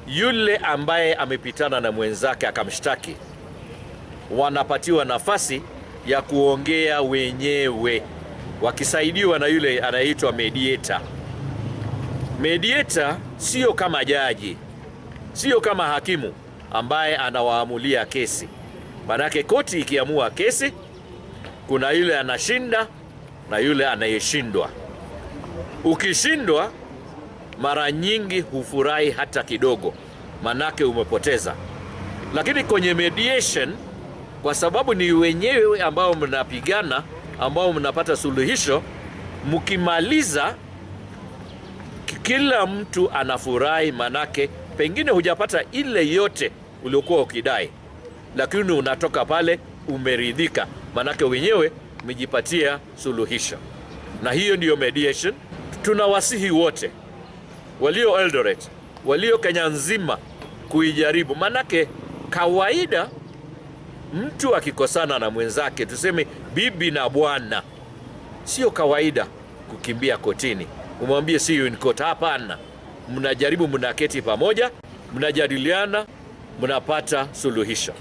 Yule ambaye amepitana na mwenzake akamshtaki, wanapatiwa nafasi ya kuongea wenyewe wakisaidiwa na yule anayeitwa mediator. Mediator sio kama jaji, sio kama hakimu ambaye anawaamulia kesi. Manake koti ikiamua kesi, kuna yule anashinda na yule anayeshindwa. Ukishindwa mara nyingi hufurahi hata kidogo, manake umepoteza. Lakini kwenye mediation, kwa sababu ni wenyewe ambao mnapigana, ambao mnapata suluhisho, mkimaliza kila mtu anafurahi, manake pengine hujapata ile yote uliokuwa ukidai, lakini unatoka pale umeridhika, manake wenyewe umejipatia suluhisho. Na hiyo ndiyo mediation. Tunawasihi wote walio Eldoret, walio Kenya nzima kuijaribu, manake kawaida mtu akikosana na mwenzake, tuseme bibi na bwana, sio kawaida kukimbia kotini umwambie see you in court. Hapana, mnajaribu, mnaketi pamoja, mnajadiliana, mnapata suluhisho.